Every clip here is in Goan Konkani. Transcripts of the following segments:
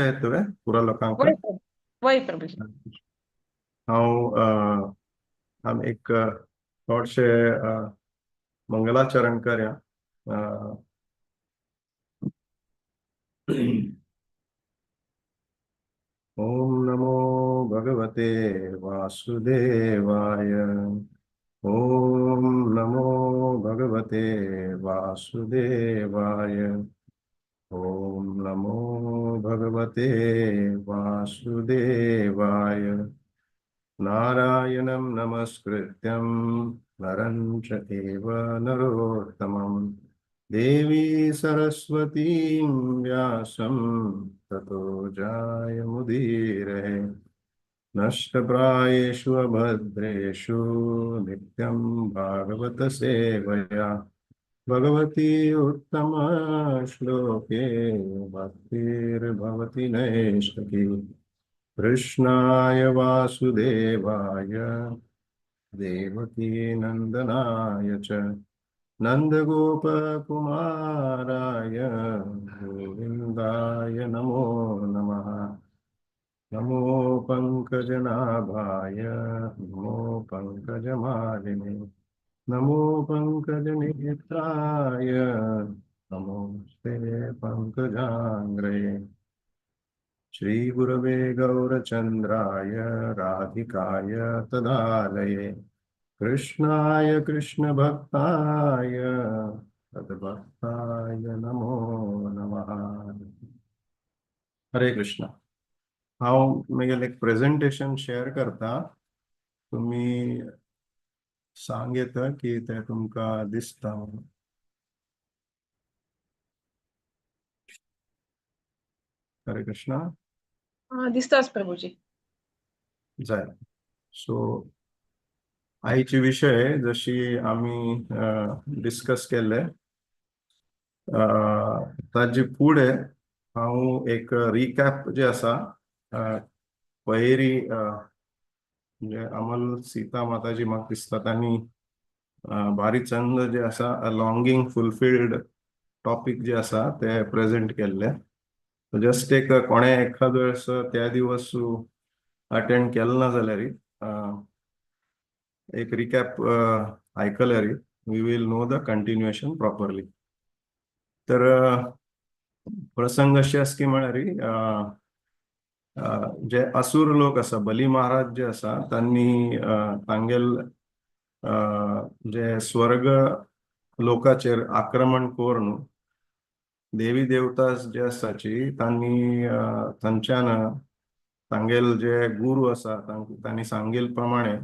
येता तुवें पुरा लोकांक? वय प्रभू, वय प्रभूजी. हांव आमी एक थोडशे मंगलाचरण करया. ओम नमो भगवते वासुदेवाय. ओम नमो भगवते वासुदेवाय. ओम नमो भगवते वासुदेवाय. नारायणं नमस्कृत्यं नरं च एव नरोत्तमं देवी सरस्वतीं व्यासं ततो जायमुदीरये. नष्टप्रायेषु अभद्रेषु नित्यं भागवत सेवया भगवती उत्तम श्लोके भक्तिर्भवति नैष्ठिकी. कृष्णाय वासुदेवाय देवकी नंदनाय च नंदगोपकुमाराय गोविन्दाय नमो नमः. नमो पंकजनाभाय नमो पंकजमालिने नमो पंकजनेत्राय नमोस्ते पंकजांग्रये. श्री गुरवे गौरचंद्राय राधिकाय तदालये कृष्णाय कृष्णभक्ताय तद्भक्ताय नमो नमः. हरे कृष्ण. हांव मागीर एक प्रेझेंटेशन शेअर करता, तुमी सांग येता की ते तुमकां दिसता म्हणून. हरे कृष्ण. दिसताच प्रभूजी. जाय. सो आयचे विशय जशी आमी डिस्कस केल्ले ताजे फुडें हांव एक रिकॅप जे आसा पयरी म्हणजे अमल सीता माताजी म्हाका दिसता तांणी भारी चंद जे आसा लॉंगींग फुलफिल्ड टॉपीक जे आसा ते प्रेजेंट केल्ले. जस्ट एक कोणे एखादो वेळेस त्या दिवस अटेंड केलें ना जाल्यार एक recap आयकल्यार we will know the continuation properly. तर प्रसंग अशे आसा की म्हळ्यार जे असूर लोक आसा, बली महाराज जे आसा तांणी तांगेल जे स्वर्ग लोकाचेर आक्रमण करून देवी देवता जे आसाची तांणी थंयच्यान तांगेल जे गुरू आसा तांणी सांगेल प्रमाणे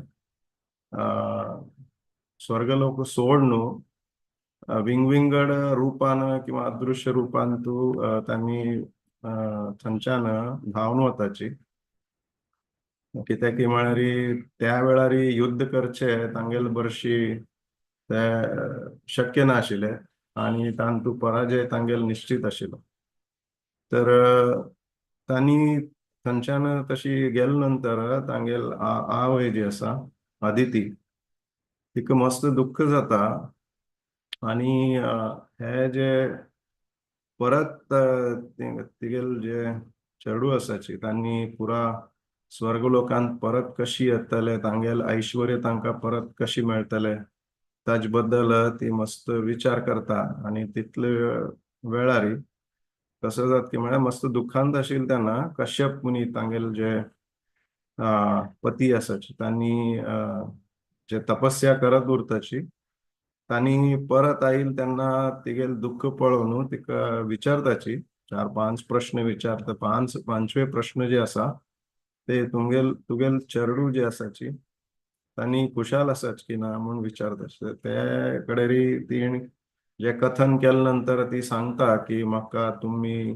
स्वर्गलोक सोडून विंगविंगड रूपान किंवा अदृश्य रूपान तूं तांणी थंयच्यान धांवन वताची. कित्याक की म्हळ्यार त्या वेळार युद्ध करचे तांगेल बरशी ते शक्य नाशिल्लें आनी तांतू पराजय तांगेल निश्चित आशिल्लो. तर तांणी थंयच्यान तशी गेले नंतर तांगेल आवय जी आसा अदिती तिका मस्त दुख्ख जाता आनी हे जे परत तिगेल जे चेडू आसाची तांणी पुरा स्वर्गलोकांत परत कशी येतले, तांगेल ऐश्वर्य तांकां परत कशी मेळटले ताजे बद्दल ती मस्त विचार करता. आनी तितले वेळार कसो जाता की म्हळ्यार मस्त दुख्खांत आशिल्ले तेन्ना कश्यप मुनी तांगेल जे पती आसाची तांणी जे तपस्या करत उरताची तांणी परत आयल तेन्ना तिगेल दुख्ख पळोवन तिका विचारताची, 4-5 प्रश्न विचारता. पांचवे प्रश्न जे आसा ते तुगेल चेडू जे आसाची तांणी खुशाल आसाच की ना म्हूण विचारता. ते कडेन ती जे कथन केले नंतर ती सांगता की म्हाका तुमी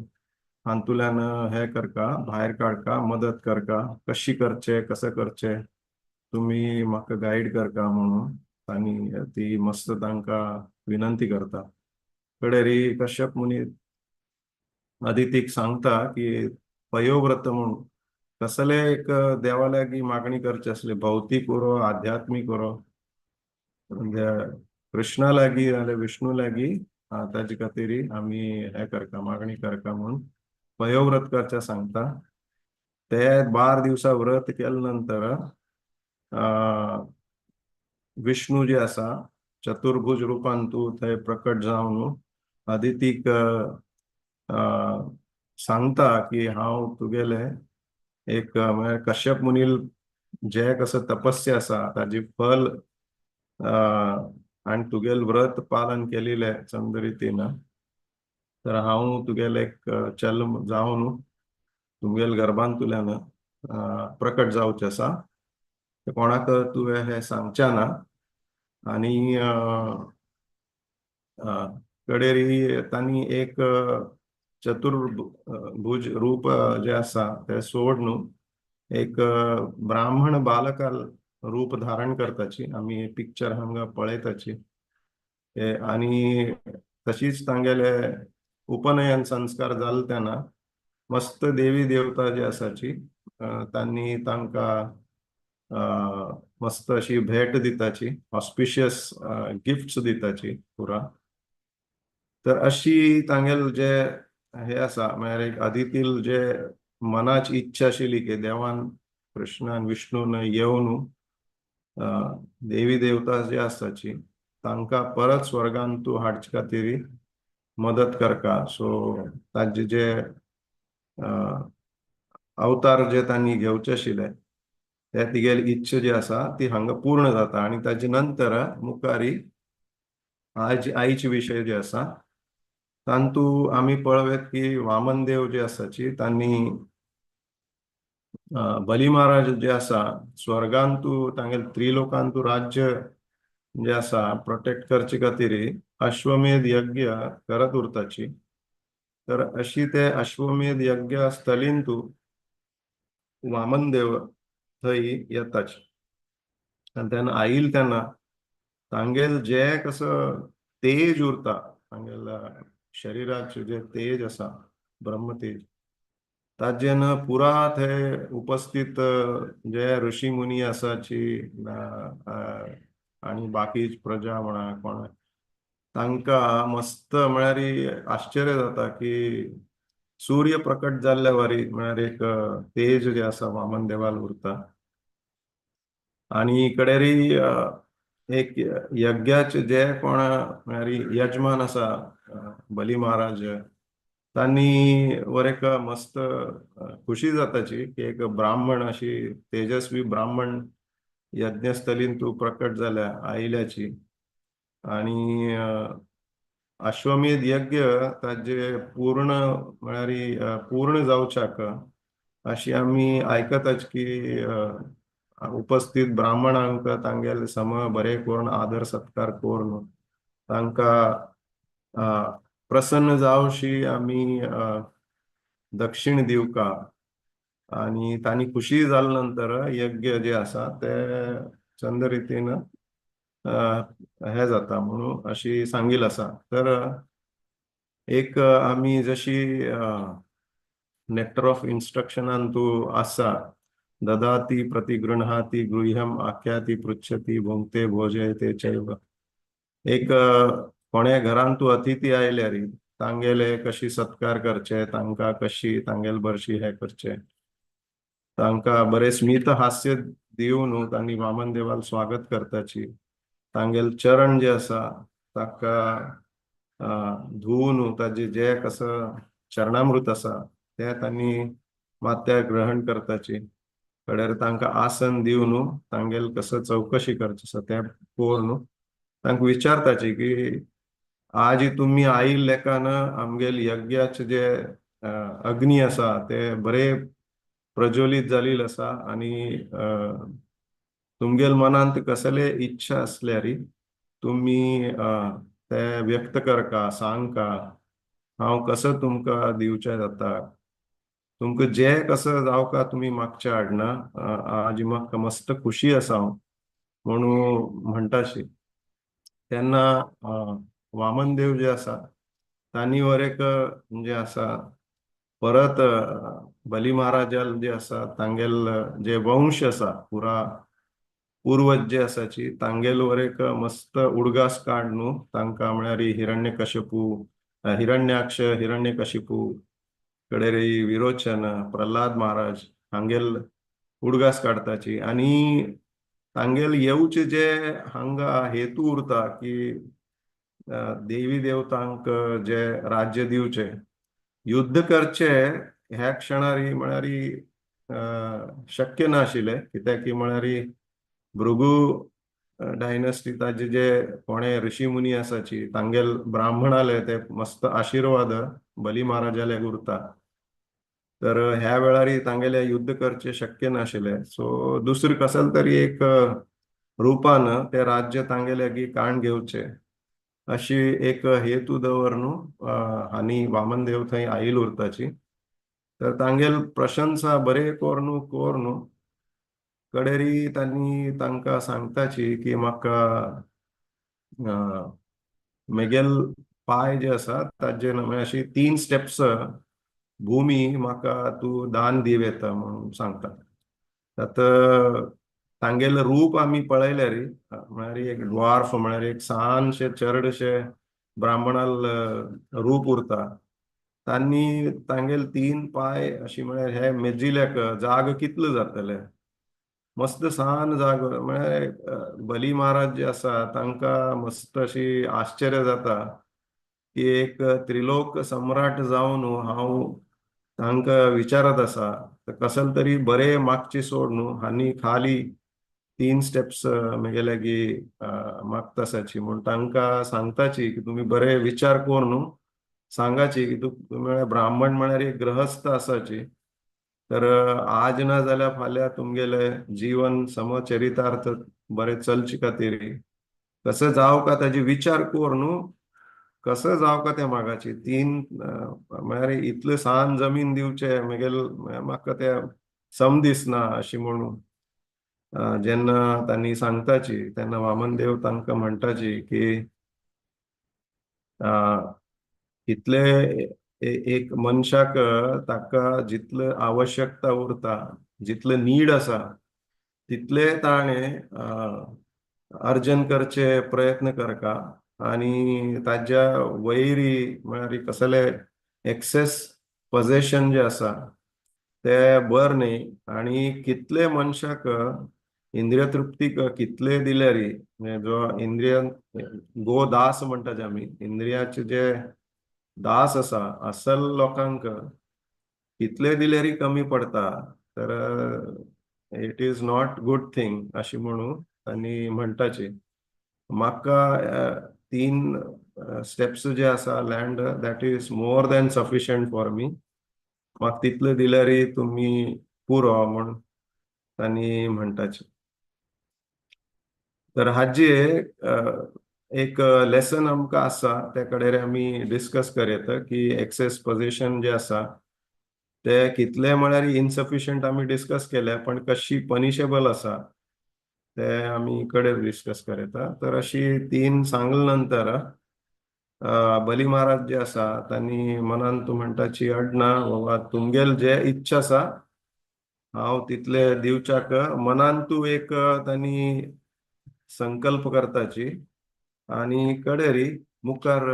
हातूंतल्यान हे करका, भायर काडका, मदत करका, कशी करचे कसं करचे तुमी म्हाका गायड करका म्हणून तांणी ती मस्त तांकां विनंती करता. कडेन कश्यप मुनी अदितीक सांगता की पयोव्रत म्हूण कसले एक देवा लागीं मागणी करची आसली, भौतीक उरो आध्यात्मीक उरो, कृष्णा लागीं नाल्यार विष्णू लागीं ताजे खातीर आमी हे करका, मागणी करका म्हूण पयोव्रत करचें सांगता. ते 12 दिवसा व्रत केले नंतर विष्णू जे आसा चतुर्भुज रुपान तूं थंय प्रकट जावन अदितीक सांगता की हांव तुगेले एक म्हळ्यार कश्यप मुनील जे कसं तपस्या आसा ताजी फल आनी तुगेल व्रत पालन केलेले चंद्र रितीन, तर हांव तुगेले एक चल जावन तुगेल गर्भांतुल्यान प्रकट जावचें आसा. कोणाक तुवें हें सांगचें ना. आनी कडेरी तांणी एक चतुर्भुज रूप जे आसा ते सोडून एक ब्राह्मण बालका रूप धारण करताची आमी पिक्चर हांगा पळयताची. आनी तशीच तांगेले उपनयन संस्कार जाले तेन्ना मस्त देवी देवता जे आसाची तांणी तांकां मस्त अशी भेट दिताची, ऑस्पिशियस गिफ्ट्स दिताची पुरा. तर अशी तांगेल जे हे आसा म्हळ्यार एक अदितील जे मनाची इच्छा आशिल्ली की देवान कृष्णान विष्णून येवन देवी देवता जे आसाची तांकां परत स्वर्गान तूं हाडचे खातीर मदत करका. सो ताजे जे अवतार जे तांणी घेवचे आशिल्ले ते तिगेली इच्छा जी आसा ती हांगा पूर्ण जाता. आनी ताजे नंतर मुखारी आयचे विशय जे आसा तांतू आमी पळोवया की वामनदेव जे आसाची तांणी बली महाराज जे आसा स्वर्गांतू तांगेले त्रिलोकांतू राज्य जे आसा प्रोटेक्ट करचे खातीर अश्वमेध यज्ञ करत उरताची. तर अशी ते अश्वमेध यज्ञ स्थलींतू वामनदेव थंय येताची. आनी तेन्ना आयिल तेन्ना तांगेल जे कसं तेज उरता तांगेल शरीराचे जे तेज आसा ब्रह्मतेज ताजेन पुरा थंय उपस्थित जे ऋषी मुनी आसाची आनी बाकी प्रजा म्हणा कोण तांकां मस्त म्हळ्यार आश्चर्य जाता की सूर्य प्रकट जाल्ल्या वरी म्हळ्यार एक तेज जे आसा वामन देवाल उरता. आनी कडेरी एक यज्ञाचे जे कोण म्हळ्यार यजमान आसा बली महाराज तांणी वर एक मस्त खुशी जाताची की एक ब्राह्मण अशी तेजस्वी ब्राह्मण यज्ञस्थलीन तूं प्रकट जाल्या आयल्याची. आनी अश्वमेध यज्ञ ताजे पूर्ण म्हळ्यार पूर्ण जावच्याक अशी आमी आयकताच की उपस्थित ब्राह्मणांक तांगेले सम बरे करून आदर सत्कार करून तांकां प्रसन्न जावशी आमी दक्षिण दिवका. आनी तांणी खुशी जाले नंतर यज्ञ जे आसा ते चंद रितीन हे जाता म्हणून अशी सांगील आसा. तर एक आमी जशी नेक्टर ऑफ इन्स्ट्रक्शनान तूं आसा ददाती प्रतिगृहाती गृह्यम आख्याती पृच्छती भोंगते भोजयते चैव. एक कोणे घरान तूं अतिथी आयल्यार तांगेले कशी सत्कार करचे, तांकां कशी तांगेले बरशी हे करचे, तांकां बरे स्मित हास्य दिवन तांणी वामन देवाल स्वागत करताची, तांगेले चरण जे आसा ताका धुवन ताजे जे कसं चरणामृत आसा ते तांणी माथ्यार ग्रहण करताची. कडेर तांकां आसन दिवन तांगेले कसं चवकशी करची आसा तें पळोवन तांकां विचारताची की आज तुमी आयिल्ले लेखान आमगेले यज्ञाचे जे अग्नी आसा ते बरे प्रज्वलीत जालेले आसा आनी तुमगेले मनांत कसले इच्छा आसल्यार तुमी ते व्यक्त करका सांगका, हांव कसो तुमकां दिवचें जाता, तुमकां जे कसं जावका तुमी मागचे हाडना, आज म्हाका मस्त खुशी आसा हांव म्हणून म्हणटाशी. तेन्ना वामनदेव जे आसा तांणी वर एक जे आसा परत बली महाराजाल जे आसा तांगेल जे वंश आसा पुरा पूर्वज जे आसाची तांगेल वर एक मस्त उडगास काड न्हू तांकां म्हळ्यार हिरण्यकश्यपू हिरण्याक्ष हिरण्यकशिपू कडेरी विरोचन, प्रल्हाद महाराज हांगेल उडगास काडताची आनी तांगेल येवचे जे हांगा हेतू उरता की देवी देवतांक जे राज्य दिवचे, युद्ध करचे ह्या क्षणारी म्हळ्यार शक्य नाशिल्लें, कित्याक की म्हळ्यार भृगु डायनस्टी ताजे जे कोणे ऋषी मुनी आसाची तांगेल ब्राह्मणाले ते मस्त आशिर्वाद बली महाराजाले उरता. तर ह्या वेळारी तांगेले युद्ध करचे शक्य नाशिल्लें. सो दुसरें कसल तरी एक रुपान ते राज्य तांगेले की काण घेवचे अशी एक हेतू दवर न्हू आनी वामन देव थंय आयल उरताची. तर तांगेल प्रशंसा बरे कोरनू कोरनू कडेरी तांणी तांकां सांगताची की म्हाका मेगेल पांय जे आसा ताजे म्हळ्यार अशी 3 स्टेप्स भूमी म्हाका तूं दान दिव येता म्हणून सांगता. आतां तांगेलें रूप आमी पळयल्यार म्हळ्यार एक ड्वार्फ म्हळ्यार एक ल्हानशें चरडशें ब्राह्मणाल रूप उरता. तांणी तांगेल 3 पांय अशी म्हळ्यार हे मेजिल्याक जाग कितलो जातले, मस्त सान जाग म्हळ्यार बली महाराज जे आसा तांकां मस्त अशी आश्चर्य जाता की एक त्रिलोक सम्राट जावन हांव तांकां विचारत आसा तर कसल तरी बरे मागचे सोड न्हू आनी खाली 3 स्टेप्स मेगेले की मागता आसाची म्हूण तांकां सांगताची की तुमी बरे विचार कर न्हू, सांगाची की तूं म्हळ्यार ब्राह्मण म्हळ्यार एक गृहस्थ आसाची, तर आज ना जाल्यार फाल्यां तुमगेले जीवन समचरितार्थ बरें चलचे खातीर कसं जावं का ताजी विचार कर न्हू, कसं जावं का त्या मागाची 3 म्हळ्यार इतले सान जमीन दिवचे मेगेल म्हाका ते सम दिसना अशी म्हणून जेन्ना तांणी सांगताची तेन्ना वामन देव तांकां म्हणटाची की इतले एक मनशाक ताका जितले आवश्यकता उरता, जितले नीड आसा तितले ताणें अर्जन करचे प्रयत्न करका आनी ताज्या वैरी म्हळ्यार कसले एक्सेस पजेशन जे आसा ते बर न्ही आनी कितले मनशाक इंद्रिय तृप्तीक कितले दिल्यारी जो इंद्रिय गो दास म्हणटा जे आमी इंद्रियाचे जे दास आसा असल लोकांक कितले दिल्यारी कमी पडटा, तर it is not good thing अशी म्हणून आनी म्हणटाची. म्हाका 3 स्टेप्स जे आसा land that is more than sufficient for me, म्हाका तितले दिल्यारी तुमी पुरो म्हूण तांणी म्हणटाचे. तर हाजे एक लेसन आमकां आसा त्या कडेन आमी डिस्कस करयता की एक्सेस पोझिशन जे आसा ते कितले म्हळ्यार इनसफिशियंट आमी डिस्कस केल्या, पण कशी पनिशेबल आसा ते आमी कडेन डिस्कस करयता. तर अशी 3 सांगले नंतर बली महाराज जे आसा तांणी मनान तूं म्हणटाची अडना बाबा तुमगेल जे इच्छा आसा हांव तितले दिवच्याक मनान तूं एक तांणी संकल्प करताची. आनी कडेरी मुखार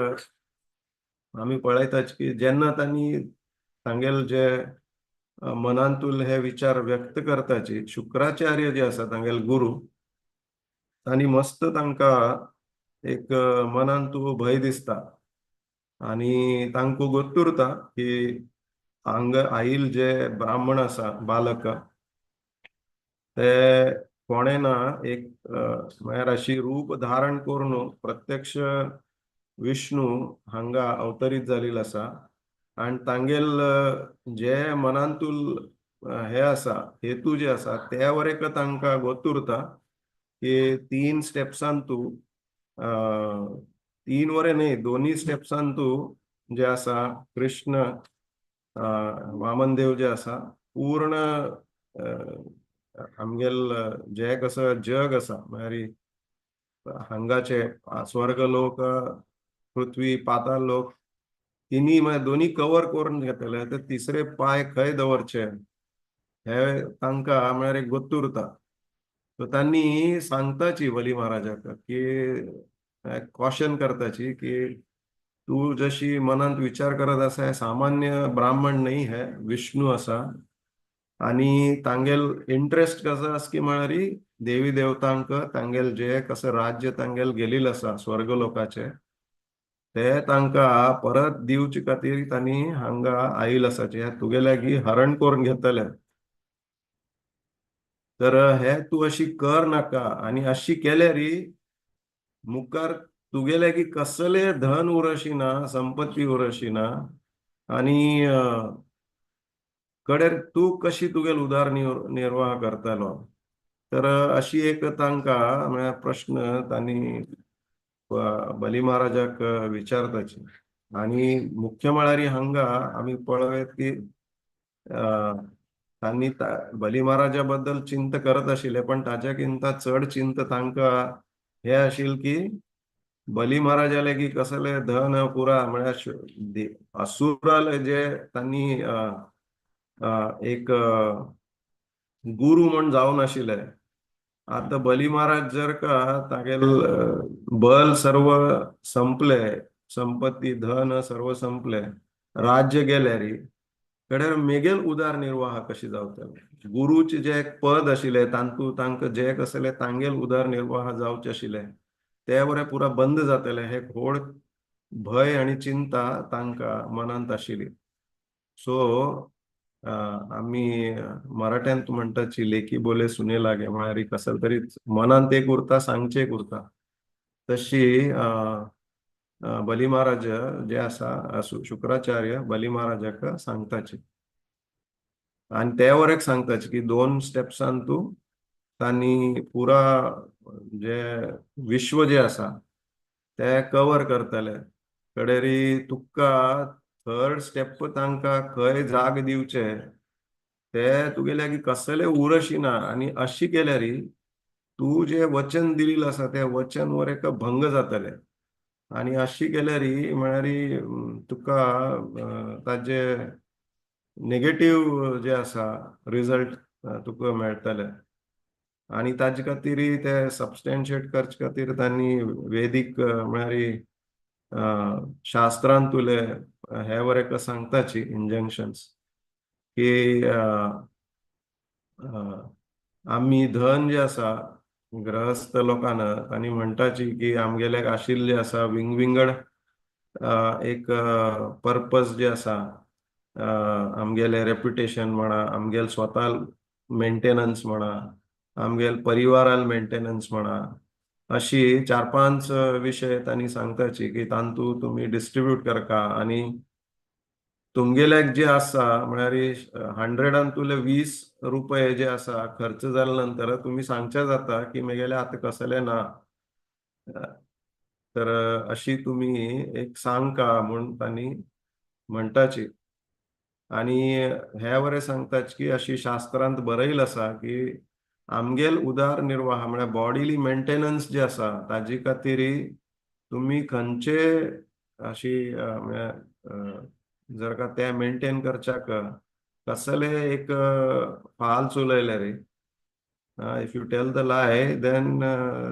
आमी पळयताच की जेन्ना तांणी तांगेल जे मनांतूल हे विचार व्यक्त करताची शुक्राचार्य जे आसा तांगेल गुरु तांणी मस्त तांकां एक मनांतू भंय दिसता आनी तांकां गोत्तुरता की हांगा आईल जे ब्राह्मण आसा बालक ते कोणें ना एक म्हळ्यार अशी रूप धारण करून प्रत्यक्ष विष्णू हांगा अवतरीत जालेलो आसा आनी तांगेल जे मनांतूल हे आसा हेतू जे आसा ते वरेक तांकां गोत्तुरता की 3 स्टेप्सान तूं 3 वरे न्ही 2 स्टेप्सान तूं जे आसा कृष्ण वामन देव जे आसा पूर्ण आमगेल जे कसं जग आसा म्हळ्यार हांगाचे स्वर्ग लोक पृथ्वी पाताळ लोक तिनी म्हळ्यार दोनी कवर करून घेतले तर तिसरे पांय खंय दवरचे हे तांकां म्हळ्यार एक गोत्तुरता. तर तांणी सांगताची बली महाराजाक की कॉशन करताची की तूं तूं जशी मनांत विचार करत आसा, हे सामान्य ब्राह्मण न्ही, हे विष्णू आसा. आनी तांगेल इंट्रस्ट कसो आसा की म्हळ्यार देवी देवतांक तांगेल जे कसं राज्य तांगेल गेलेलं आसा स्वर्ग लोकाचे, ते तांकां परत दिवचे खातीर तांणी हांगा आयल आसाचे, तुगेले की हरण करून घेतले. तर हे तूं अशी कर नाका आनी अशी केल्यार मुखार तुगेले की कसले धन उरशी ना, संपत्ती उरशी ना, आनी कडेर तूं कशी तुगेल उदार निर्वाह करतलो. तर अशी एक तांकां म्हळ्यार प्रश्न तांणी बली महाराजाक विचारताची. आनी मुख्य म्हळ्यार हांगा आमी पळयत की तांणी बली महाराजा बद्दल चिंता करत आशिल्ले, पण ताच्या किंता चड चिंता तांकां हे आशिल्लें की बली महाराजाले की कसले धन पुरा, म्हळ्यार असुराले जे तांणी एक गुरु म्हण जावन आशिल्ले. आतां बली महाराज जर का तागेल बल सर्व संपले, संपत्ती धन सर्व संपले, राज्य गेल्यार कडेर मेगेल उदार निर्वाह कशी जावतले? गुरुचे जे एक पद आशिल्लें तांतू तांकां जे कसले तांगेल उदार निर्वाह जावचे आशिल्ले ते बरें पुरा बंद जातले, हे व्हड भंय आनी चिंता तांकां मनांत आशिल्ली. सो आमी मराठ्यांत म्हणटाची, लेकी बोले सुने लागे, म्हळ्यार कसले तरी मनांत एक उरता, सांगचें एक उरता. तशी बली महाराज जे आसा, शुक्राचार्य बली महाराजाक सांगताची आनी ते वर एक सांगताची की दोन स्टेप्सान तूं तांणी पुरा जे विश्व जे आसा ते कवर करतले. कडेरी तुका थर्ड स्टेप तांकां खंय जाग दिवचे ते तुगेले की कसले उरशी ना, आनी अशी केल्यार तूं जे वचन दिलेलें आसा ते वचन वर एक भंग जातले, आनी अशी केल्यार म्हळ्यार तुका ताजे नेगेटीव जे आसा रिजल्ट तुका मेळटले. आनी ताजे खातीर ते सबस्टेन्शिएट करचे खातीर तांणी वेदीक म्हळ्यार शास्त्रांतुले हे वर सांगताची इंजंक्शन्स की आमी धन जे आसा ग्रहस्थ लोकांना तांणी म्हणटाची की आमगेले आशिल्ले आसा विंगविंगड एक पर्पज जे आसा, आमगेले रेप्युटेशन म्हणा, आमगेले स्वता मेंटेनन्स म्हणा, आमगेले परिवाराल मेंटेनन्स म्हणा, अशी चार पांच विशय तांणी सांगताची की तांतू तुमी डिस्ट्रीब्यूट करका. आनी तुमगेल्याक जे आसा म्हळ्यार 100 20 रुपये जे आसा खर्च जाल्या नंतर तुमी सांगचे जाता की मेगेले आतां कसले ना, तर अशी तुमी एक सांगका म्हूण तांणी म्हणटाची. आनी हे बरें सांगताच की अशी शास्त्रांत बरयल आसा की आमगेल उदार निर्वाह म्हळ्यार बॉडीली मेंटेनन्स जे आसा ताजे खातीर तुमी खंयचे अशी म्हळ्यार जर का ते मेंटेन करच्याक कसले एक फाल चलयले रे, if you tell the lie then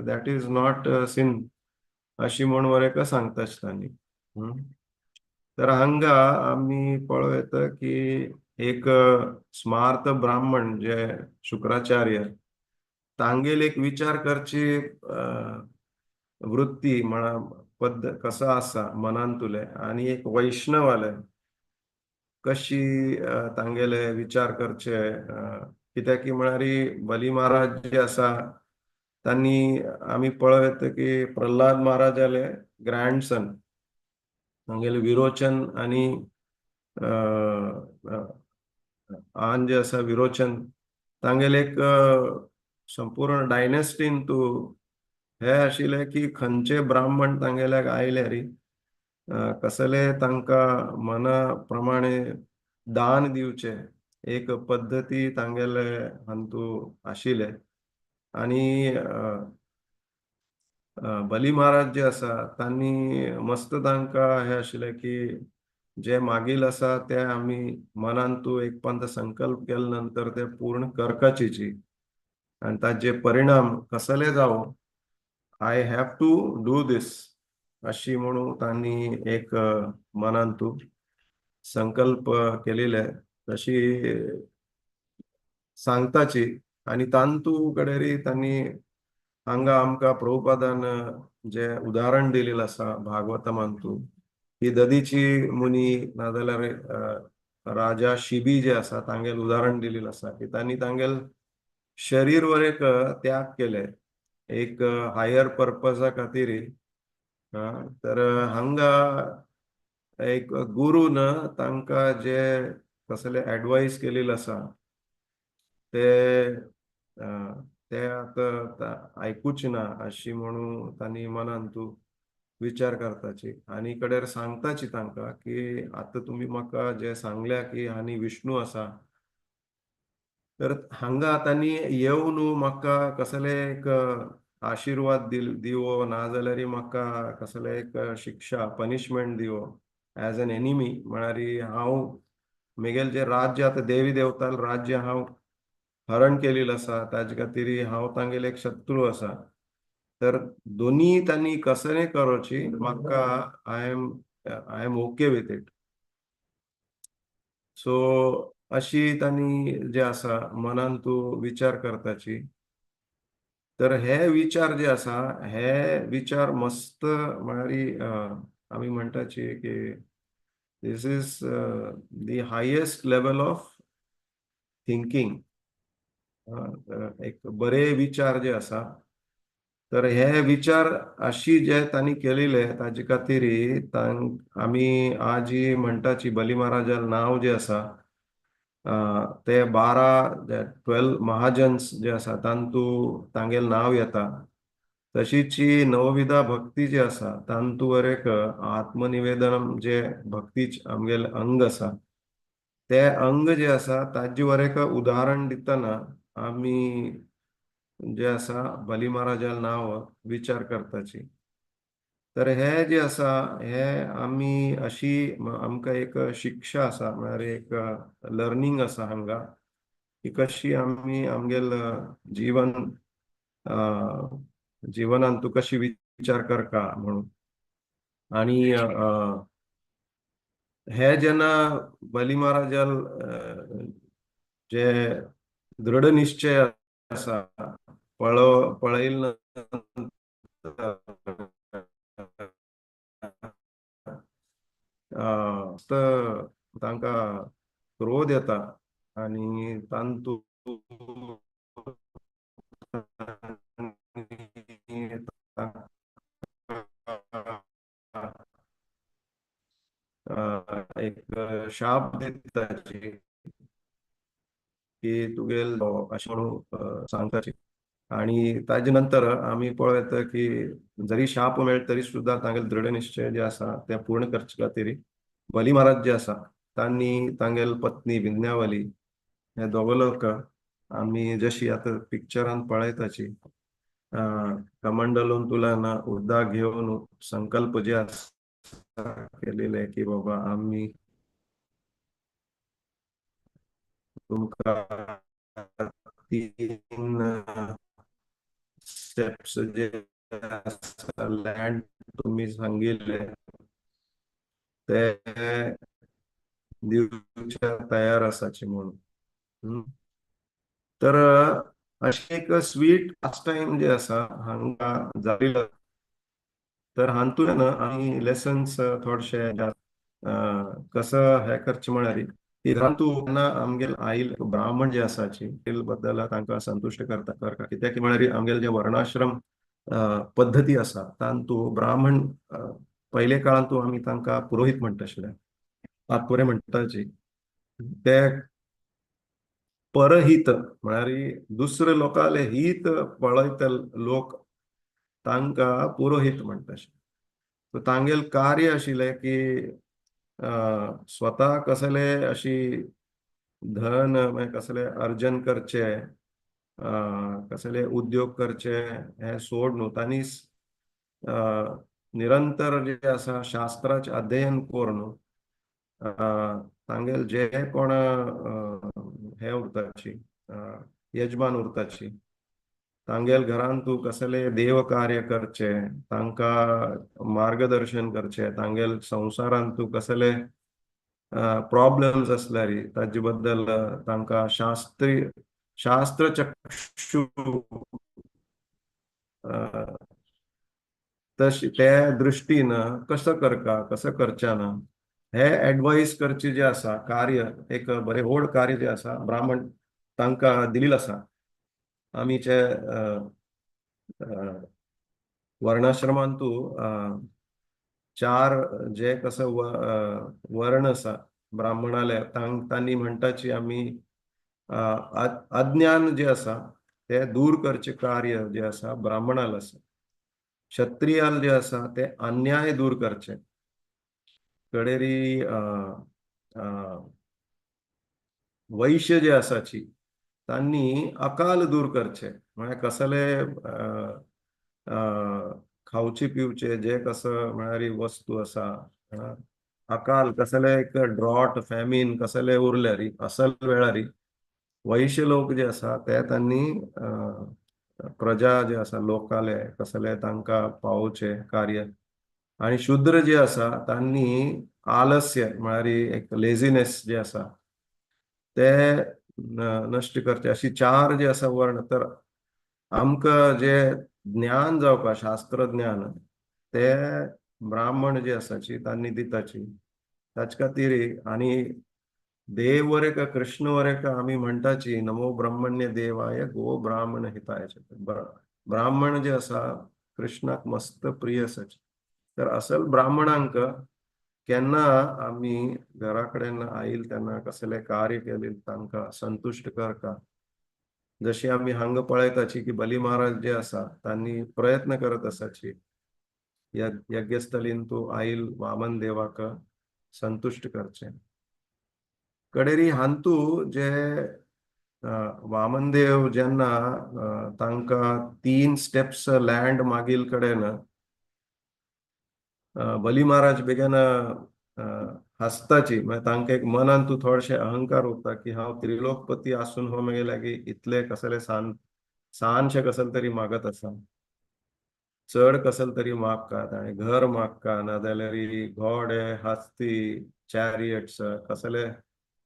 that is not sin, अशी म्हूण वरेक सांगता तांणी. तर हांगा आमी पळोवं येता की एक स्मार्त ब्राह्मण जे शुक्राचार्य तांगेल एक विचार करची वृत्ती म्हणा पद्ध कसो आसा मनांतुले, आनी एक वैष्णवाले कशी तांगेले विचार करचे. कित्याक की म्हळ्यार बली महाराज जे आसा तांणी आमी पळोवं येता की प्रल्हाद महाराजाले ग्रँडसन तांगेले विरोचन आनी आन जे आसा विरोचन तांगेले एक संपूर्ण डायनेस्टीन तूं हे आशिल्ले की खंयचे ब्राह्मण तांगेल्याक आयले री कसले तांकां मना प्रमाणे दान दिवचे एक पद्दती तांगेले हातूंत आशिल्ले. आनी बली महाराज जे आसा तांणी मस्त तांकां हे आशिल्लें की जे मागील आसा ते आमी मनान तूं एक पंत संकल्प केले नंतर ते पूर्ण करकाचीची, आनी ताजे परिणाम कसले जावं I have to do this. अशी म्हणून तांणी एक मनांतू संकल्प केलेले तशी सांगताची. आनी तांतू कडेन तांणी हांगा आमकां प्रभुपादान जे उदाहरण दिलेलें आसा भागवतमांतू की ददीची मुनी नाजाल्यार राजा शिबी जे आसा तांगेल उदाहरण दिलेलें आसा की तांणी तांगेल शरीर वर एक त्याग केले एक हायर पर्पजा खातीर. तर हांगा एक गुरून तांकां जे कसले एडवायस केलेले आसा ते ते आतां आयकूच ना अशी म्हणून तांणी मनान तूं विचार करताची आनी कडेर सांगताची तांकां की आतां तुमी म्हाका जे सांगल्या की आनी विष्णू आसा, तर हांगा तांणी येवन म्हाका कसले एक आशिर्वाद दिवो ना जाल्यार म्हाका कसले एक शिक्षा पनिशमेंट दिवो एज एन एनिमी, म्हळ्यार हांव मेगेल जे राज्य आतां देवी देवताल राज्य हांव हरण केलेलें आसा ताजे खातीर हांव तांगेले एक शत्रू आसा. तर दोनी तांणी कसले करोची म्हाका I am okay with it. So अशी तांणी जे आसा मनान तूं विचार करताची. तर हे विचार जे आसा हे विचार मस्त म्हळ्यार आमी म्हणटाची की this is the highest level of thinking. एक बरे विचार जे आसा तर हे विचार अशी जे तांणी केलेले ताजे खातीर आमी आज म्हणटाची बली महाराजा नांव जे आसा ते 12 महाजन्स जे आसा तांतू तांगेल नांव येता. तशीच नवविधा भक्ती जी आसा तांतू एक आत्मनिवेदन जे भक्तीच आमगेले अंग आसा ते अंग जे आसा ताजे वर एक उदाहरण दितना आमी जे आसा बली महाराजा नांव विचार करताची. तर हे जे आसा हे आमी अशी आमकां एक शिक्षा आसा म्हळ्यार एक लर्निंग आसा हांगा की कशी आमी आमगेल जीवन जिवनान तूं कशी विचार करका म्हणून. आनी हे जेन्ना बली महाराजाल जे दृढ निश्चय आसा पळयल तांकां क्रोध येता आनी तांतू एक शाप दिताची की तुगेल अशें म्हणून सांगताची. आनी ताजे नंतर आमी पळयता की जरी शाप मेळत तरी सुद्दां तांगेले दृढ निश्चय जे आसा ते पूर्ण करचे खातीर बली महाराज जे आसा तांणी तांगेल पत्नी विज्ञावली हे दोगो लोक आमी जशी आतां पिक्चरान पळयताची कमंडलून तुला उदक घेवन संकल्प जे आसा केलेले की बाबा आमी तुमकां 3 स्टेप्स जे आसा लँड तुमी सांगिल्ले ते दिवच्या तयार आसाची म्हणून. तर अशें एक स्वीट पास टायम जे आसा हांगा जालेलो. तर हातूंतल्यान आमी लेसन्स थोडशे कसं हे करचें म्हळ्यार की घरांतू जेन्ना आमगेल आईल ब्राह्मण जे आसाची ते बद्दल तांकां संतुश्ट करता कित्याक म्हळ्यार आमगेल जे वर्णाश्रम पद्दती आसा तांतू ब्राह्मण पयले काळांतू आमी तांकां पुरोहीत म्हणटा आशिल्ले, पातपुरे म्हणटाची. ते परहित म्हळ्यार दुसरे लोकांले हित पळयत लोक तांकां पुरोहीत म्हणटा आशिल्ले. तांगेल कार्य आशिल्लें की स्वता कसले अशी धन मागीर कसले अर्जन करचे कसले उद्योग करचे हे सोड न्हू तांणी निरंतर जे आसा शास्त्राचें अध्ययन करून तांगेल जे कोण हे उरताची यजमान उरताची तांगेल घरान तूं कसले देव कार्य करचें, तांकां मार्गदर्शन करचें, तांगेल संवसारान तूं कसले प्रॉब्लम्स आसल्यार ताजे बद्दल तांकां शास्त्रीय शास्त्रचक्षु तशी ते दृश्टीन कसो करका कसो करच्या ना हे एडवायस करचे जे आसा कार्य, एक बरें व्हड कार्य जे आसा ब्राह्मण तांकां दिलेलें आसा. आमीचे वर्णाश्रमांतू चार जे कसो वर्ण आसा ब्राह्मणाले तांणी म्हणटाची आमी अज्ञान जे आसा ते दूर करचे कार्य जे आसा ब्राह्मणाल आसा. क्षत्रियाल जे आसा ते अन्याय दूर करचे, कडेरी वैश्य जे आसाची तांणी अकाल दूर करचे, म्हळ्यार कसले खावचे पिवचे जे कसं म्हळ्यार वस्तू आसा, अकाल कसले एक ड्रॉट फॅमीन कसले उरल्यारी असल वेळारी वैश्य लोक जे आसा ते तांणी प्रजा जे आसा लोकाले कसले तांकां पावोवचे कार्य. आनी शूद्र जे आसा तांणी आलस्य म्हळ्यार एक लेझिनेस जे आसा ते नश्ट करचे, अशी चार जे आसा वर्ण. तर आमकां जे ज्ञान जावपा शास्त्रज्ञान ते ब्राह्मण जे आसाची तांणी दिताची, ताचे खातीर. आनी देव वरेका कृष्ण वरेका आमी म्हणटाची नमो ब्रह्मण्य देवाय गो ब्राह्मण हिताय. ब्राह्मण जे आसा कृष्णाक मस्त प्रिय आसाची. तर असल ब्राह्मणांक केन्ना आमी घरा कडेन आयल तेन्ना कसले कार्य केले तांकां संतुश्ट करता. जशी आमी हांगा पळयताची की बली महाराज जे आसा तांणी प्रयत्न करत आसाची यज्ञस्थलीन तूं आयल वामन देवाक संतुश्ट करचे. कडेरी हांतू जे वामनदेव जेन्ना तांकां 3 स्टेप्स लँड मागील कडेन बली महाराज बेगीन हासताची, म्हळ्यार तांकां एक मनान तूं थोडेशे अहंकार उरता की हांव त्रिलोकपती आसून हो मागीर लागीं इतले कसले सानशे कसले तरी मागत आसा, चड कसले तरी मागतात आनी घर मागता, नाजाल्यार घोडे हस्ती चॅरियट्स कसले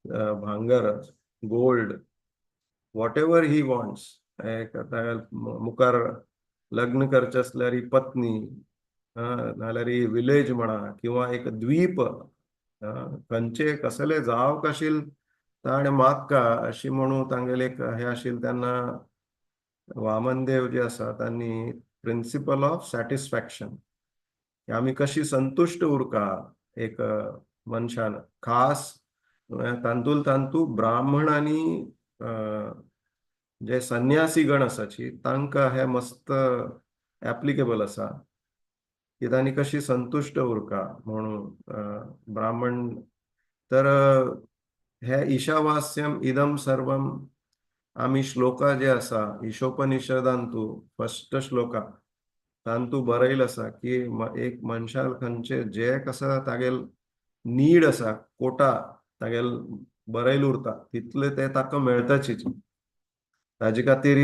भांगर gold whatever he wants. एक मुखार लग्न करचें आसल्यार पत्नी, नाल्यार विलेज म्हणा किंवा एक द्वीप, खंयचे कसले जावं काशील ताणें मागका अशी म्हणून तांगेले एक हें आशिल्लें. तेन्ना वामनदेव जे आसा तांणी प्रिंसिपल ऑफ सॅटिस्फॅक्शन, आमी कशी संतुश्ट उरका एक मनशान, खास तांतूल तांतू ब्राह्मण आनी जे संन्यासी गण आसाची तांकां हे मस्त एप्लिकेबल आसा की तांणी कशी संतुश्ट उरका म्हणून ब्राह्मण. तर हे ईशावास्यम इदम सर्वम आमी श्लोका जे आसा ईशोपनिषदांतू फर्स्ट श्लोका तांतू बरयल आसा की एक मनशाल खंयचे जे कसं तागेल नीड आसा कोटा तागेल बरयल उरता तितले ते ताका मेळटाचीच. ताजे खातीर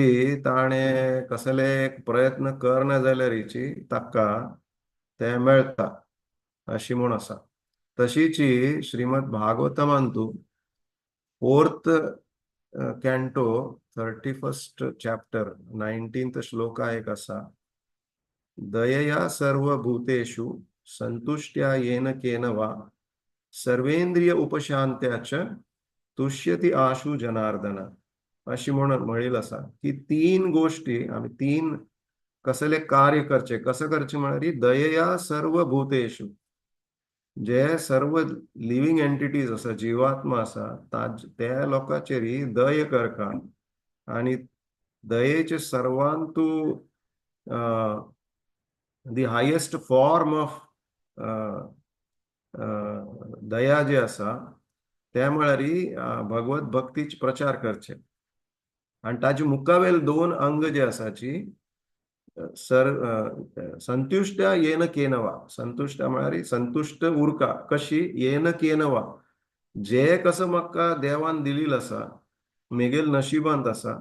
ताणें कसले एक प्रयत्न करना जाल्यारीची ताका ते मेळटा अशी म्हूण आसा. तशीची Shrimad भागवतमांतू 4th canto 31st chapter 19th shloka एक आसा, दयया सर्वभूतेषु संतुष्ट्या येन केन वा सर्वेंद्रिय उपशांत्याच तुष्यति आशु जनार्दन. अशी म्हणून म्हणील आसा की 3 गोष्टी आमी 3 कसले कार्य करचे, कसं करचे म्हळ्यार दयया सर्वभूतेषु, जे सर्व लिव्हिंग एंटिटीज आसा जिवात्मा आसा त्या लोकांचेर दय करका आनी दयेचे सर्वांतू the highest form of दया जे आसा ते म्हळ्यार भगवत भक्तीच प्रचार करचे. आनी ताजे मुखावेल 2 अंग जे आसाची सर संतुष्ट येन केन वा, संतुष्ट म्हळ्यार संतुष्ट उरका कशी येन केन वा, जे कसं म्हाका देवान दिलेलं आसा मेगेल नशिबांत आसा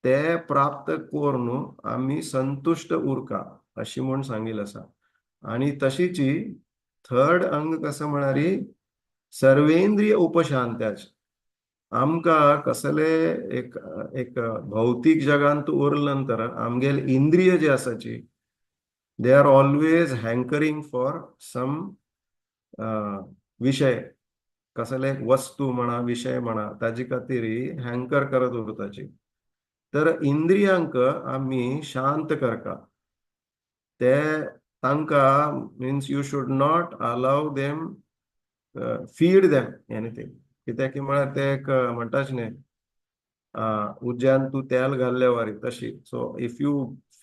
ते प्राप्त करून आमी संतुश्ट उरका अशी म्हूण सांगिल्लें आसा. आनी तशीची थर्ड अंग कसो म्हळ्यार सर्वेंद्रिय उपशांत्याचे. आमकां कसले एक एक भौतीक जगांत उरले नंतर आमगेले इंद्रिय जे आसाची, they are always hankering for some विशय, कसले एक वस्तू म्हणा, विशय म्हणा, ताजे खातीर हँकर करत उरताची. तर इंद्रियांक आमी शांत करका, ते तांकां means you should not allow them, feed them anything. कित्याक की म्हळ्यार ते एक म्हणटाच न्ही, उज्यान तूं तेल घाल्ले वारी तशी. So if you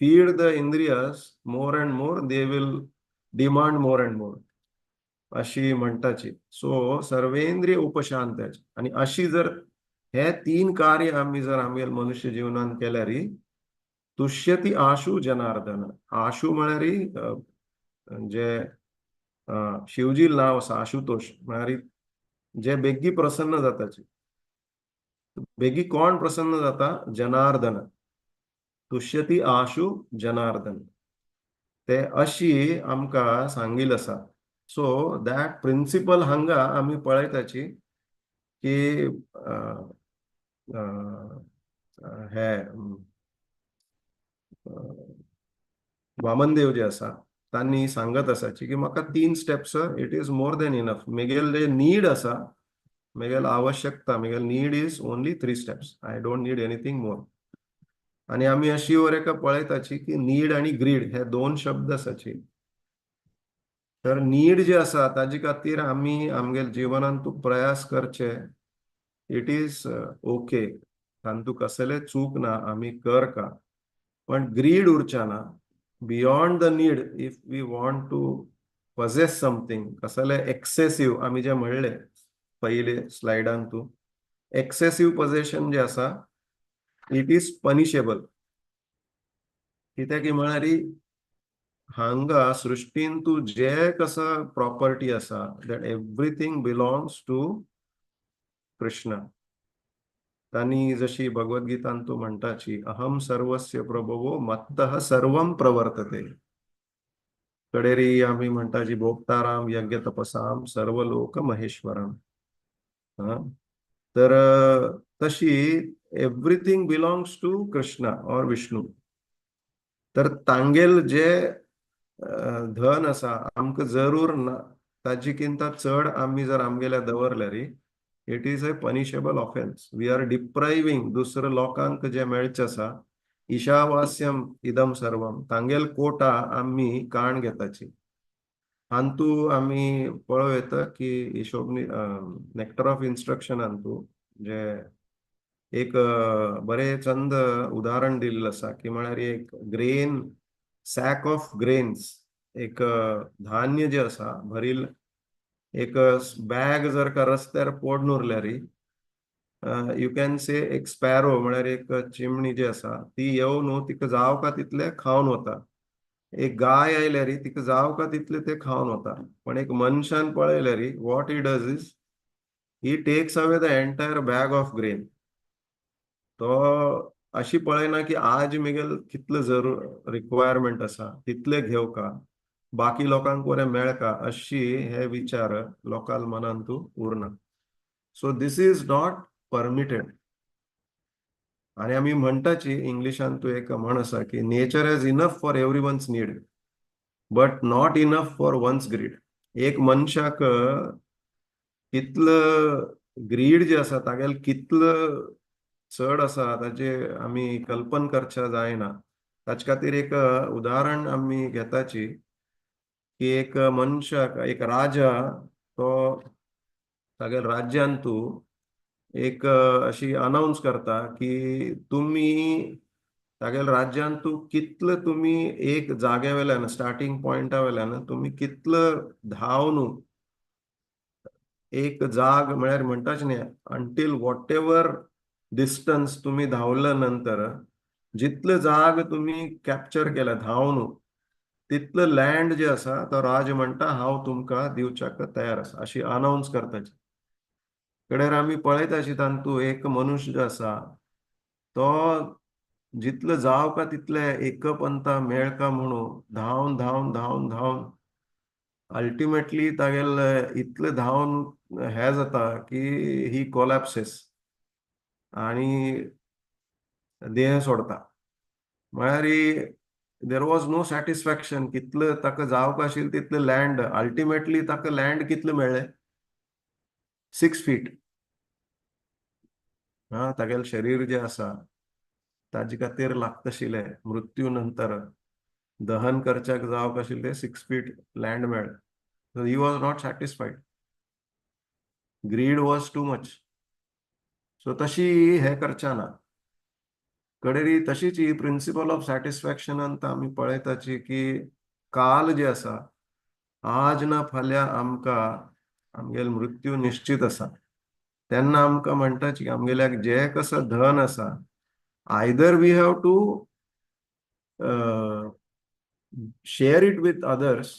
feed the इंद्रियास more and more, they will demand more and more, अशी म्हणटाची. सो सर्वेंद्रिय उपशांत्याची. आनी अशी जर हे तीन कार्य आमी जर आमगेले मनुष्य जिवनान केल्यार, तुष्यती आशु जनार्दन. आशु म्हळ्यार जे शिवजी नांव आसा आशुतोष, म्हळ्यार जे बेगी प्रसन्न जाताची. बेगी कोण प्रसन्न जाता? जनार्दन. तुष्यती आशु जनार्दन, ते अशी आमकां सांगिल्लें आसा. सो that principal हांगा आमी पळयताची की हे वामनदेव जे आसा तांणी सांगत आसाची की म्हाका तीन steps, it is more than enough. मेगेल जे नीड आसा, मेगेल आवश्यकता, मेगेल need is only three steps, I don't need anything more. आनी आमी अशी वर एका पळयताची की नीड आनी ग्रीड हे दोन शब्द आसाची. तर नीड जे आसा ताजे खातीर आमी आमगेल जिवनांत तूं प्रयास करचे, it is okay, तातूंत कसले चूक ना, आमी कर का. पण ग्रीड उरच्या ना. Beyond the need, if we want to possess something, कसले एक्सेसिव, आमी जे म्हणले पयले स्लायडान तूं, एक्सेसिव पझेशन जे आसा, it is punishable. कित्याक की म्हळ्यार हांगा सृश्टीन तूं जे कसं प्रॉपर्टी आसा, that everything belongs to Krishna. तांणी जशी भगवद्गीतान तूं म्हणटाची, अहम सर्वस्य प्रभवो मत्तः सर्वं प्रवर्तते. कडेरी आमी म्हणटाची, भोक्ताराम यज्ञ तपसाम सर्व लोक महेश्वरम. तर तशी everything belongs to Krishna or Vishnu. तर तांगेल जे धन आसा, आमकां जरूर ना ताजी किंता चड आमी जर आमगेल्या दवरल्यार, it is a punishable offence. We are depriving दुसऱ्या लोकांक जे मेळचें आसा. ईशावास्यम इदम सर्वम, तांगेल कोटा आमी काण घेताची. हांतू आमी पळोवं येता की हिशोबनी नेक्टर ऑफ इन्स्ट्रक्शनांतू जे एक बरें चंद उदाहरण दिल्लें आसा की म्हळ्यार एक ग्रेन, सॅक ऑफ ग्रेन्स, एक धान्य जे आसा भरील एक बॅग जर का रस्त्यार पडून उरल्यार, you can से एक स्पॅरो म्हळ्यार एक चिमणी जी आसा ती येवन तिका जाव का तितले खावन वता. एक गाय आयल्यार तिका जाव का तितले ते खावन वता. पण एक मनशान पळयल्यार, what he does is he takes away the entire bag of grain. तो अशी पळयना की आज मेगेल कितले जरूर रिक्वायरमेंट आसा तितले घेव का, बाकी लोकांक बरें मेळका, अशी हे विचार लोकांक मनांतू उरना. So this is not permitted. आणि आमी म्हणटाची, इंग्लिशान तूं एक म्हण आसा की nature has enough for everyone's need but not enough for one's greed. एक मनशाक कितलो ग्रीड जे आसा तागेल कितलो चड आसा, ताजे आमी कल्पन करच्या जायना. ताचे खातीर एक उदाहरण आमी घेताची की एक मनशाक, एक राजा, तो तागेल राज्यान तूं एक अशी अनाउन्स करता की तुमी तागेल राज्यान तूं कितले तुमी एक जाग्या वेल्यान, स्टार्टींग पॉयंटा वेल्यान तुमी कितलो धांव एक जाग, म्हळ्यार म्हणटाच न्ही, अंटील what ever distance तुमी धांवल्या नंतर जितले जाग तुमी कॅप्चर केल्या धांवन, तितलं लँड जे आसा, तो राज म्हणटा, हांव तुमकां दिवच्याक तयार आसा, अशी अनाउन्स करताची. कडेर आमी पळयताची, तातूंत एक मनुष्य जो आसा तो जितलं जाव का तितले एकपंता मेळका म्हणून धांवन धांवन धांवन धांवन अल्टिमेटली तागेले इतले धांवन हे जाता की ही कोलॅप्सेस आणि देह सोडता. म्हळ्यार there was no satisfaction. कितलं ताका जावंक आशिल्लें तितलें लँड, अल्टिमेटली ताका लँड कितलें मेळ्ळें? 6 फीट. हा, तागेलें शरीर जें आसा ताजे खातीर लागताशिल्लें मृत्यू नंतर दहन करच्याक जावंक आशिल्लें 6 फीट लँड मेळ्ळें. So he was not satisfied. Greed was too much. So तशी हे करच्या ना कडेरी. तशीच ही प्रिन्सिपल ऑफ सॅटिस्फॅक्शनान आमी पळयताची की काल जे आसा, आज ना फाल्यां आमकां आमगेलो मृत्यू निश्चित आसा. तेन्ना आमकां म्हणटाची की आमगेल्याक जे कसं धन आसा, either we have to share it with others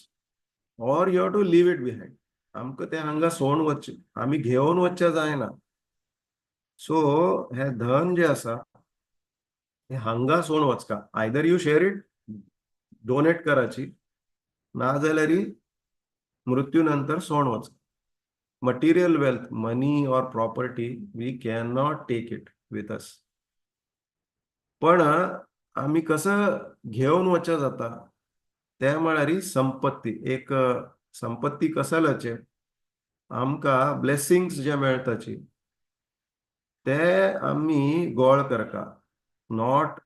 or you have to leave it behind. आमकां तें हांगा सोडून वचचें, आमी घेवन वचचें जायना. सो हें धन जें आसा हें हांगा सोडून वचका. Either you share it, donate कराची, नाजाल्यार मृत्यू नंतर सोडून वच. Material wealth, money or property, we can not take it with us. पण आमी कसं घेवन वचचें जाता तें म्हळ्यार संपत्ती. एक संपत्ती कसल्याचे आमकां ब्लेसिंग्स जे मेळटाची ते आमी गोळ करका, not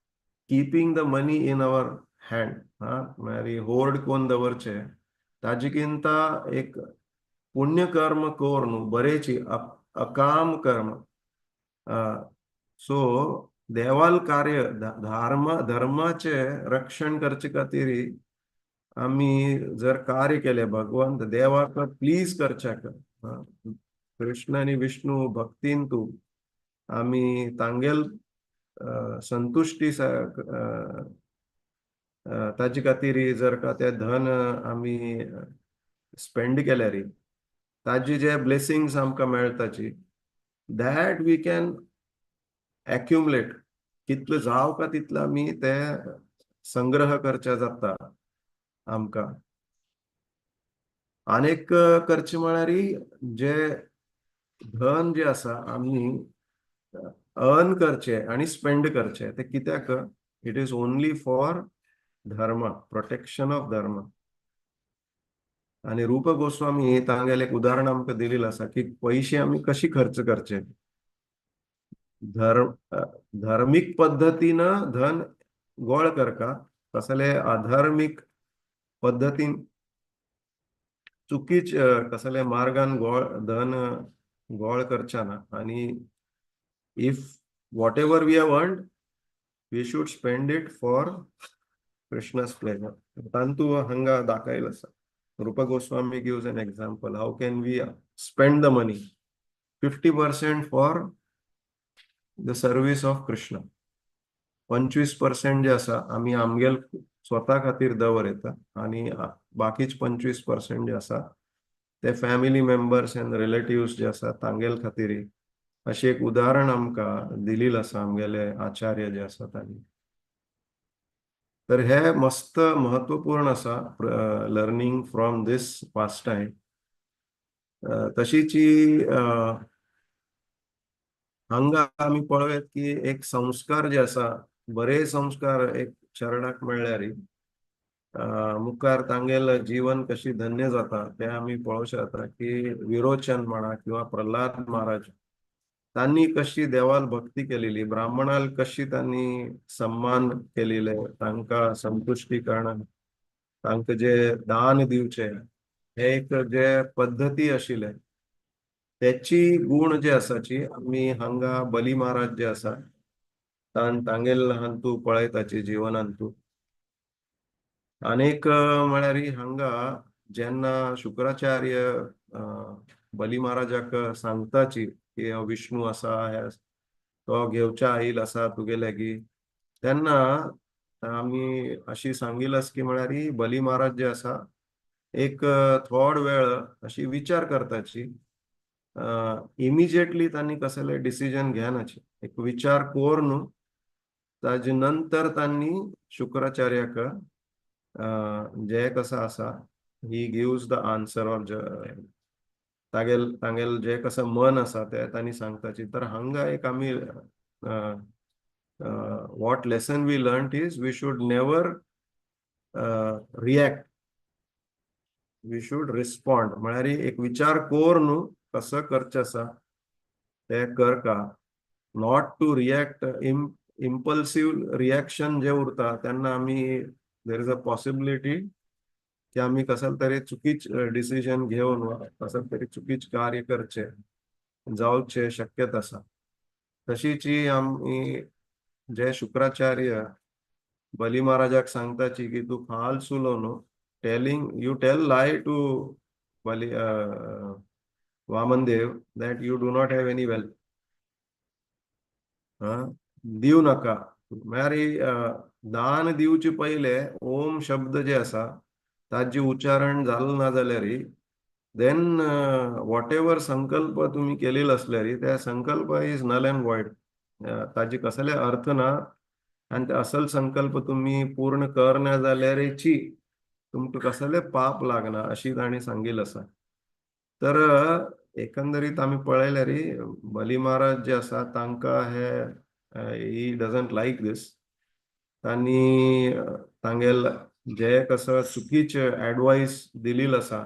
keeping the money in our hand. हा, म्हळ्यार होर्ड कोन्न दवरचे ताजे किंता एक पुण्यकर्म करून बरेची अकाम कर्म, सो देवाल कार्य, धर्म, धर्माचे रक्षण करचे खातीर आमी जर कार्य केले, भगवंत देवाक प्लीज करच्याक, कृष्ण आनी विष्णू भक्तीन तूं आमी तांगेल संतुश्टी ताजे खातीर जर का ते धन आमी स्पेंड केल्यार ताजे जे ब्लेसिंग्स आमकां मेळटाची, that we can accumulate. कितले जाव का तितले आमी ते संग्रह करचे जाता आमकां. आनीक करचें म्हळ्यार जे धन जे आसा आमी अर्न करचे आनी स्पेंड करचे ते कित्याक? It is only for dharma, protection of dharma. आनी रूप गोस्वामी तांगेले एक उदाहरण आमकां दिलेलें आसा की पयशे आमी कशी खर्च करचे. धर्म, धार्मिक पद्दतीन धन गोळ करका, कसले अधार्मिक पद्दतीन चुकीच कसले मार्गान गोळ धन गोळ करच्या ना. आणि if whatever we have earned, we should spend it for Krishna's pleasure. तांतू हांगा दाखयलं आसा. Rupa Goswami gives an example how can we spend the money. 50% for the service of Krishna, 25% जे आसा आमी आमगेल स्वता खातीर दवरता आणि बाकीच 25% जे आसा ते फॅमिली मेंबर्स एंड रिलेटिव्स जे आसा तांगेल खातीर. अशें एक उदाहरण आमकां दिलेलें आसा आमगेले आचार्य जे आसा तांणी. तर हे मस्त महत्वपूर्ण आसा learning from this pastime. तशीच हांगा आमी पळोवया की एक संस्कार जे आसा, बरे संस्कार एक चरणाक मेळ्ळ्यार मुखार तांगेल जीवन कशी धन्य जाता ते आमी पळोवंक शकता की विरोचन म्हणा किंवा प्रल्हाद महाराज, तांणी कशी देवाल भक्ती केलेली, ब्राह्मणाल कशी तांणी सन्मान केलेले, तांकां संतुश्टी करणं, तांकां जे दान दिवचे, हे एक जे पद्दती आशिल्ले त्याची गुण जे आसाची आमी हांगा बली महाराज जे आसा तांगेल हांतू पळयताची जिवनांतू. आनीक म्हळ्यार हांगा जेन्ना शुक्राचार्य बली महाराजाक सांगताची की विष्णू आसा, हे तो घेवच्या आईल आसा तुगे लागीं, तेन्ना आमी अशी सांगिल की म्हळ्यार बली महाराज जे आसा एक थोड वेळ अशी विचार करताची. इमिजिएटली तांणी कसले डिसिजन घेनाची, एक विचार करून ताजे नंतर तांणी शुक्राचार्याक जे कसो आसा, he gives the answer or तागेल तांगेल जे कसं मन आसा ते तांणी सांगताची. तर हांगा एक आमी what lesson we learn is we should never react, we should respond. म्हळ्यार एक विचार कर न्हू, कसो करचें आसा ते कर का, not to react. Impulsive reaction जे उरता तेन्ना आमी there is a possibility की आमी कसले तरी चुकीच डिसिजन घेवन वा कसले तरी चुकीच कार्य करचे जावचे शक्यता आसा. तशीच ही आमी जे शुक्राचार्य बली महाराजाक सांगताची की तूं फाल्स उलो न्हू, telling you tell lie to Bali Vamandev that you do not have any wealth. दिव नाका. म्हळ्यार दान दिवचे पयले ओम शब्द जे आसा ताजे उच्चारण जालें ना जाल्यार, then what ever संकल्प तुमी केलेलो आसल्यार त्या संकल्प is null and void. ताजे कसले अर्थ ना आनी ते असल संकल्प तुमी पूर्ण करना जाल्यारची तुमकां कसले पाप लागना, अशी तांणी सांगिल्लें आसा. तर एकंदरीत आमी पळयल्यार बली महाराज जे आसा तांकां हे he doesn't like this. तांणी तांगेल जे कसं चुकीचे ऍडवायस दिलेलं आसा,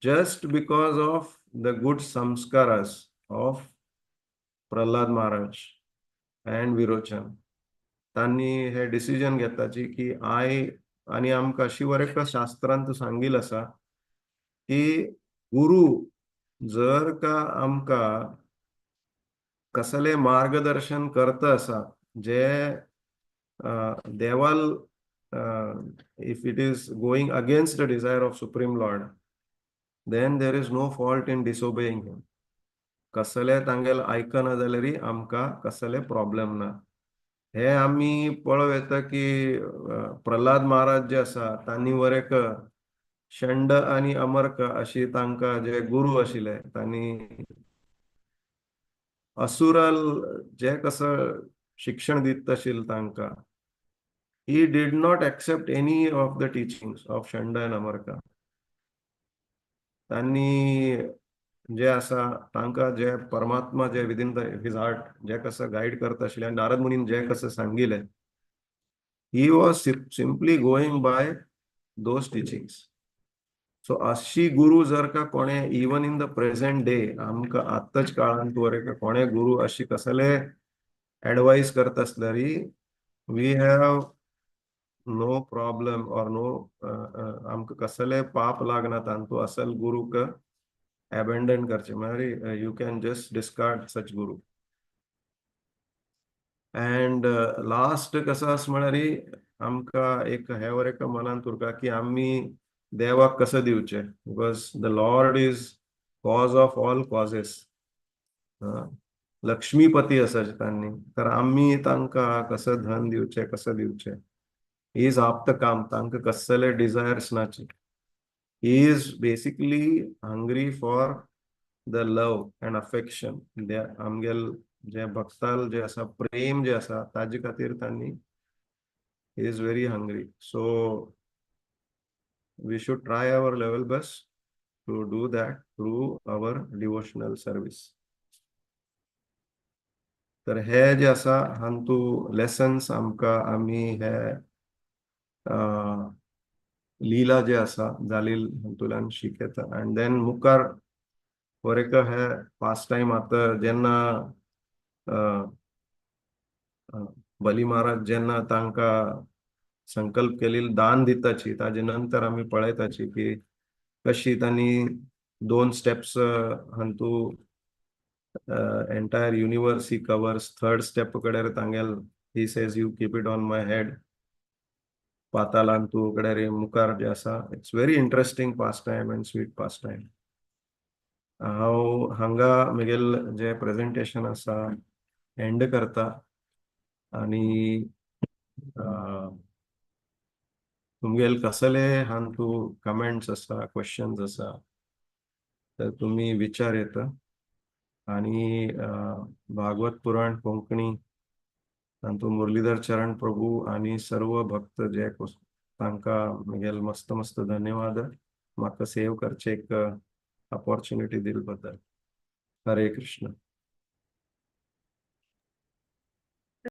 just because of the good samskaras of Prahlad Maharaj and Virochan, तांणी हे डिसिजन घेताची की I आनी आमकां अशी बरें शास्त्रांत सांगिल्लें आसा की गुरु जर का आमकां कसले मार्गदर्शन करता आसा जे देवाल, if it is going against the desire of Supreme Lord, then there is no fault in disobeying him. कसले तांगेले आयकना जाल्यार आमकां कसले प्रॉब्लेम ना. हे आमी पळोवं येता की प्रल्हाद महाराज जे आसा तांणी वरेक शंड आनी अमर्क अशी तांकां जे गुरु आशिल्ले, तांणी असुराल जे कसं शिक्षण दित आशिल्लें तांकां, he did not accept any of the teachings of Shanda and Amarka. तांणी जे आसा तांकां जे परमात्मा जे विदीन his heart जे कसं गायड करता आशिल्ले आनी नारद मुनीन जे कसं सांगिल्लें, he was simply going by those teachings. So अशी गुरु जर का कोणे even in the present day, आमकां आत्ताच काळांत वर का कोणे गुरु अशी कसले ऍडवायस करता आसल्यार, we have no problem or no आमकां कसले पाप लागना तांतू असल गुरूक अबेंडन करचे. म्हळ्यार you can just discard such guru. And last कसं आसा म्हळ्यार आमकां एक हे वर एका मनांत उरता की आमी देवाक कसं दिवचें, because the Lord is cause of all causes. Lakshmipati आसा तांणी, तर आमी तांकां कसं धन दिवचें, कसं दिवचें? Is आप्त काम, तांकां कसले डिझायर्स नाचे. He is basically hungry for the love and affection. आमगेल जे भक्ताल जे आसा, प्रेम जे आसा, ताजे खातीर तांणी is very hungry. So we should try our level best to do that through our devotional service. तर हे जे आसा हांतू लेसन्स आमकां आमी हे लीला जे आसा जाली हातूंतल्यान शिकयता. आनी देन मुखार फॉर एक हे पास टायम आतां जेन्ना बली महाराज जेन्ना तांकां संकल्प केलेलो दान दिताची, ताजे नंतर आमी पळयताची की कशी तांणी दोन स्टेप्स हांतू entire universe he covers. Third step कडेर तांगेल he says, "You keep it on my head." पातालांतू कडेर मुखार जे आसा, it's very interesting pastime and sweet pastime. हांव हांगा म्हगेल जे प्रेजेंटेशन आसा एंड करता आनी तुमगेल कसले हांतू कमेंट्स आसा, क्वेश्चन्स आसा, तर तुमी विचार येता. आनी भागवत पुराण कोंकणी. तांतू मुरलीधर चरण प्रभू आनी सर्व भक्त जे तांकां म्हगेल मस्त मस्त धन्यवाद म्हाका सेव करचे एक ऑपॉर्च्युनिटी दिल बद्दल. हरे कृष्ण.